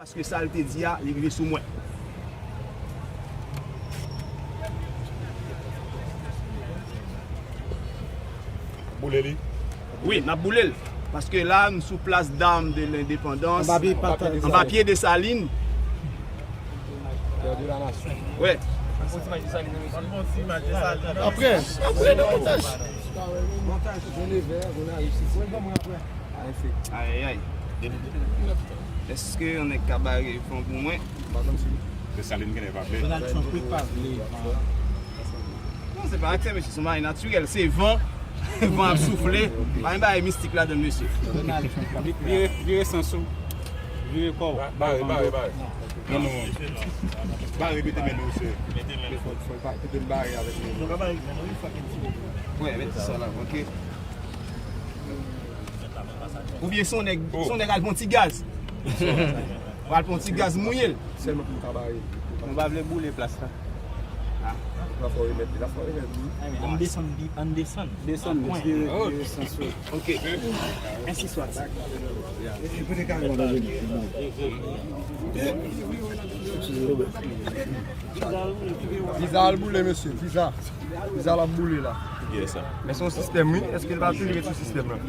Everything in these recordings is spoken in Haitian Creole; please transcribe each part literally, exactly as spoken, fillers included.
Paske sa l te di a, li rive sou mwen. Boule li. Wi, n ap boule l. Paske la, n sou Place d'Armes de l'Indépendance. Anba pye Desalin. Pè de la nasyon. Wi. Apre, apre nan montaj. Montaj, Jean Nevers, jounalist. Ayayay. Èske yon nèg ka bare van pou mwen? Desalin genlè pa vle. Donald Trump wi pa vle. Non, se pa aksè, mesye, se yon bagay natirèl. Se van. Van ap soufle. Pa gen bagay mistik ladan l, mesye. Donald Trump. Vire, vire sans ou. Vire kò w. Bare, bare, bare. Non, non. Bare, mete men nou, mesye. Mete men. Fò, fò, mete bare avèk men nou. Wi, mete sa la, ok. Oubyen se yon nèg, se yon nèg al pran ti gaz. Ou al pran ti gaz mouye l. Sèlman pou m ka bare. Nou pa vle boule plas la. La fò remèt li, la fò remèt li. Ann desann, ann desann. Desann, vire, vire sans ou. Ok. Ensi swa. Viza al boule, mesye, viza. Viza l ap boule la. Men se yon sistèm, wi. Èske l pa toujou ret sou sistèm nan?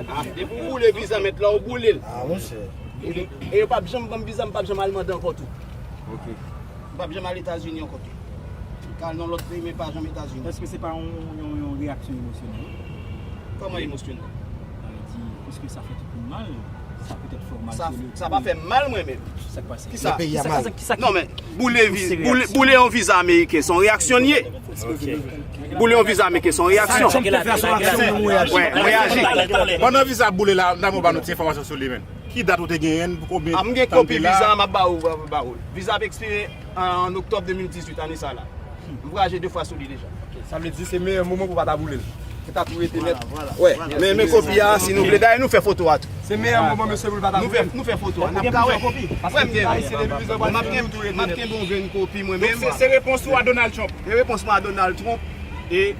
Ah, depi w boule viza, mèt la, ou boule l. Ah, monchè. E, e yo p ap janm ban m viza, m p ap janm al mande ankò tou. Ok. M p ap janm al Etazini ankò tou. M ka al nan lòt peyi, men pa janm Etazini. Èske se pa yon, yon, yon reyaksyon emosyonèl? Kòman emosyonèl? Sa vle di, piske sa fè tout moun mal, sa petèt fè w mal. Sa, sa pa fè m mal, mwen menm. Sa k pase? Kisa? Peyi a mal. Kisa, kisa, kisa, non, men boule, vi-, boule, boule yon viza ameriken, se yon reyaksyon l ye. Boule yon viza ameriken, se yon reyaksyon. Sa Trump te fè a, se yon aksyon, nou reyaji. Wè, nou reyaji. Pandan viza ap boule la, n ap ba nou ti enfòmasyon sou li, men. Ki dat ou te genyen, pou konbyen tan l te la? Ah, m gen kopi viza a, m ap ba ou, ba ou. Viza ap ekspire an oktòb de mil dizuit, ane sa la. M vwayaje de fwa sou li deja. Sa vle di se meyè moman pou w pa ta boule l. Pou ta tou rete nèt. Wè, men, men kopi a, si nou vle. Dayè, nou fè foto a tou. Se meyè moman, mesye, pou l pa ta boule l. Nou fè, nou fè foto a. N ap ka wè. Wè, m gen, m ap gen, m ap gen yon grenn kopi mwen menm. Donk, se, se repons ou a Donald Trump. Se repons mwen a Donald Trump. E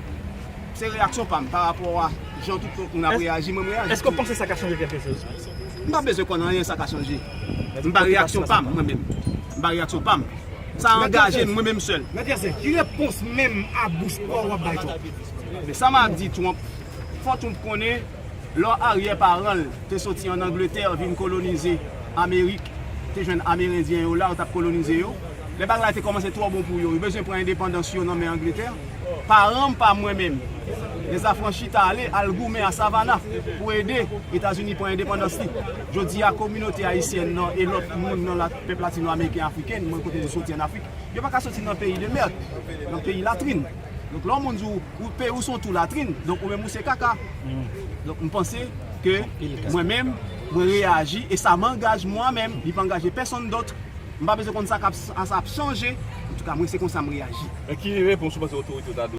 se reyaksyon pa m pa rapò a jan tout lòt moun ap reyaji, mwen, m reyaji. Èske w panse sa ka chanje kèlke choz? M pa bezwen konn anyen sa ka chanje. M ba reyaksyon pa m, mwen menm. M ba reyaksyon pa m. Sa angaje m, mwen menm sèl. Mèt Yasè, ki repons menm a bouch pa w w ap bay Trump? Men sa m ap di Trump, fò Trump konnen, lè aryè paran l te soti ann Angletè vin kolonize Amerik, te jwenn Amerendyen yo la, yo t ap kolonize yo. Lè bagay la te kòmanse twò bon pou yo, yo bezwen pran endepandans yo nan men Angletè. Paran m pa mwen menm. Lèzafranchi t ale al goumen a Savannah pou ede Etazini pran endepandans li. Jodi a, kominote ayisyèn nan e lòt moun nan la, pèp latino-ameriken, afriken, mwen kote nou soti ann Afrik, yo pa ka soti nan peyi de mèd, nan peyi latrin. Donk, lè yon moun di w, ou, peyi w se yon twou latrin, donk ou menm ou se kaka. Donk, m panse ke mwen menm, mwen reyaji, e sa m angaj mwen menm, li pa angaje pèsonn dòt. M pa bezwen konn sa k ap, sa ap chanje. Antouka, mwen, se konsa m reyaji. E ki repons ou panse otorite yo ta dwe